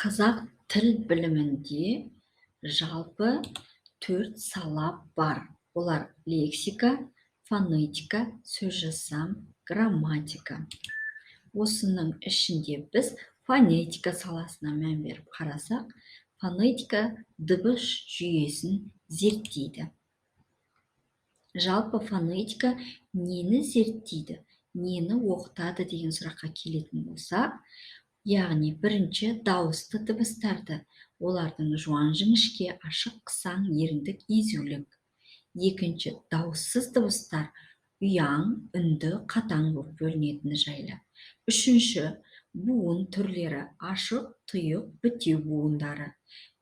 Қазақ тіл білімінде жалпы 4 сала бар. Олар лексика, фонетика, сөзжасам, грамматика. Осының ішінде біз фонетика саласына мән беріп қарасақ, фонетика дыбыс жүйесін зерттейді. Жалпы фонетика нені зерттейді, нені оқытады деген сұраққа келетін болсақ, яғни бірінші дауысты дыбыстарды, олардың жуан жіңішке, ашық қысаң, еріндік, езулік. Екінші дауыссыз дыбыстар ұяң, үнді, қатаң болып бөлінетіні жайлы. Үшінші буын түрлері, ашық, тұйық, бітеу буындары.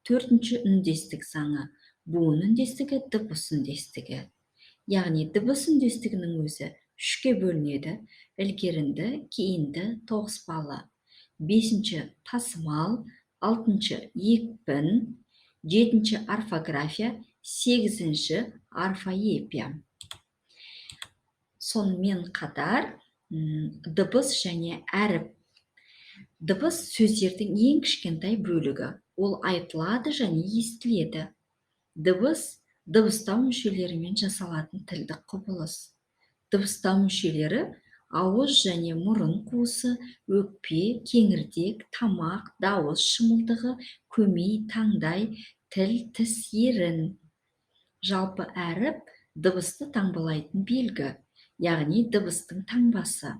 Төртінші үндестік заңы, буын үндестігі, дыбыс үндестігі. Яғни дыбыс үндестігінің өзі үшке бөлінеді: ілгерінді, кейінді, тоғыспалы. Бесінші тасымал, алтыншы екпін, жетінші орфография, сегізінші орфоэпия. Сонымен қатар дыбыс және әріп. Дыбыс сөздердің ең кішкентай бөлігі. Ол айтылады және естіледі. Дыбыс дыбыстау мүшелерімен жасалатын тілдік құбылыс. Дыбыстау мүшелері ауыз және мұрын қуысы, өкпе, кеңірдек, тамақ, дауыс шымылдығы, көмей, таңдай, тіл, тіс, ерін. Жалпы әріп дыбысты таңбалайтын белгі, яғни дыбыстың таңбасы.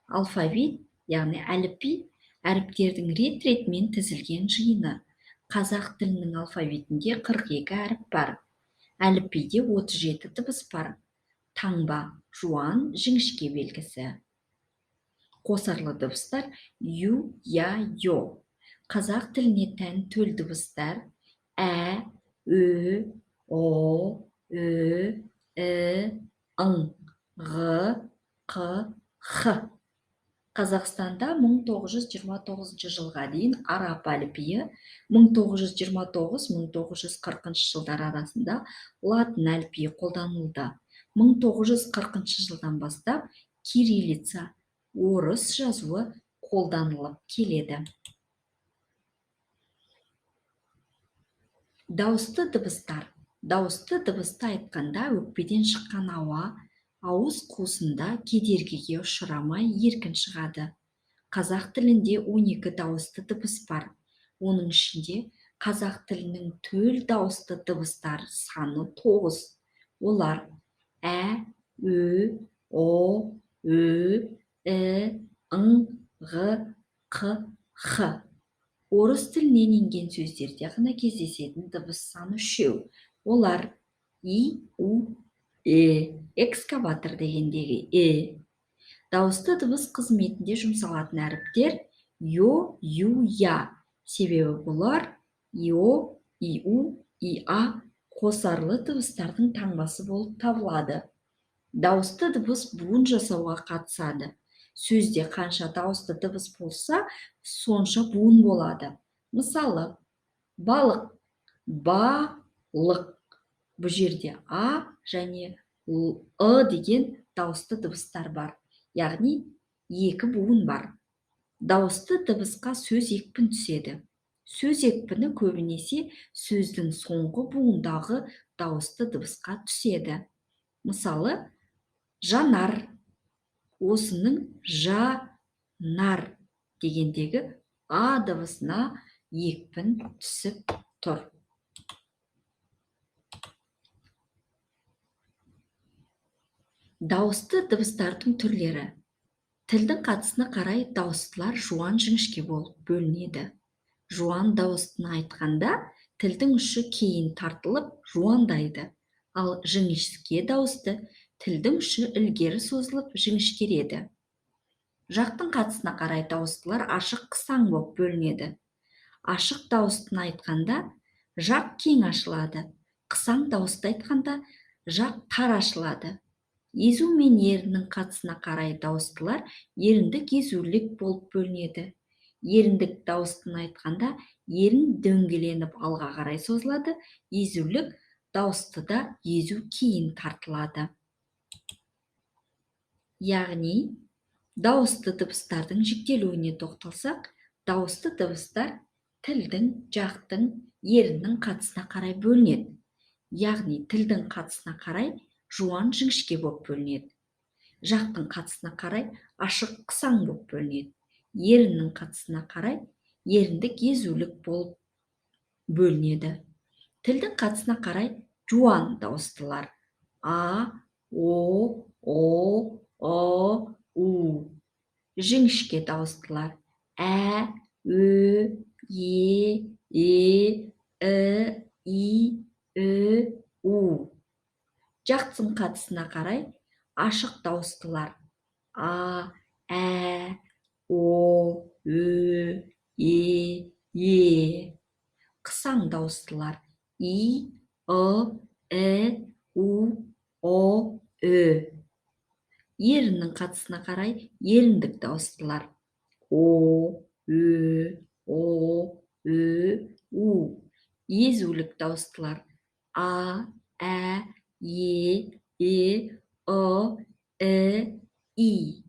Алфавит, яғни әліпби, әріптердің рет-ретімен тізілген жиыны. Қазақ тілінің алфавитінде 42 әріп бар. Әліпбиде 37 дыбыс бар. Таңба жуан, жіңішке белгісі. Қосарлы дыбыстар ю, я, ё. Қазақ тіліне тән төл дыбыстар ә, ө, о, ө, і, ң, ғ, қ, х. Қазақстанда 1929 жылға дейін араб әліпбиі, 1929-1940 жылдар арасында латын әліпбиі қолданылды. 1940 жылдан бастап кириллица, орыс жазуы қолданылып келеді. Дауысты дыбыстар. Дауысты дыбысты айтқанда өкпеден шыққан ауа ауыз қуысында кедергіге ұшырамай еркін шығады. Қазақ тілінде 12 дауысты дыбыс бар. Оның ішінде қазақ тілінің төл дауысты дыбыстар саны 9. Олар ә, ө, о, ө, і, ң, ғ, қ, х. Орыс тілінен енген сөздерде ғана кездесетін дыбыс саны 3. Олар и, у, э, экскаватор дегендегі э. Дауысты дыбыс қызметінде жұмсалатын әріптер ё, ю, я. Себебі бұлар ио, иу, иа қосарлы дыбыстардың таңбасы болып табылады. Дауысты дыбыс буын жасауға қатысады. Сөзде қанша дауысты дыбыс болса, сонша буын болады. Мысалы, балық, ба-лық. Бұл жерде а және ы деген дауысты дыбыстар бар. Яғни 2 буын бар. Дауысты дыбысқа сөз екпін түседі. Сөз екпіні көбінесе сөздің соңғы буындағы дауысты дыбысқа түседі. Мысалы, жанар. Осының жа-нар дегендегі а дыбысына екпін түсіп тұр. Дауысты дыбыстардың түрлері. Тілдің қатысына қарай дауыстылар жуан жіңішке болып бөлінеді. Жуан дауыстыны айтқанда тілдің ұшы кейін тартылып жуандайды, ал жіңішке дауысты тілдің ұшы ілгері созылып жіңішкереді. Жақтың қатысына қарай дауыстылар ашық қысаң болып бөлінеді. Ашық дауыстыны айтқанда жақ кең ашылады, қысаң дауысты айтқанда жақ тар ашылады. Езу мен еріннің қатысына қарай дауыстылар еріндік езулік болып бөлінеді. Еріндік дауыстыны айтқанда ерін дөңгеленіп алға қарай созылады, езулік дауыстыда езу кейін тартылады. Яғни дауысты дыбыстардың жіктелуіне тоқталсақ, дауысты дыбыстар Тілдің, жақтың, еріннің қатысына қарай бөлінеді. Яғни тілдің қатысына қарай жуан, жіңішке болып бөлінеді. Жақтың қатысына қарай ашық, қысаң болып бөлінеді. Еріннің қатысына қарай еріндік, езулік болып бөлінеді. Тілдің қатысына қарай жуан дауыстылар: а, о, ұ, ы, у. Жіңішке дауыстылар: ә, ө, е, е, і, и, ү, у. Жақтың қатысына қарай ашық дауыстылар: а, ә, о, ө, е, е. Қысаң дауыстылар: и, ы, і, у, о, ү. Еріннің қатысына қарай еріндік дауыстылар: о, ө, о, ү, у. Езулік дауыстылар: а, ә, е, е, ы, і, и.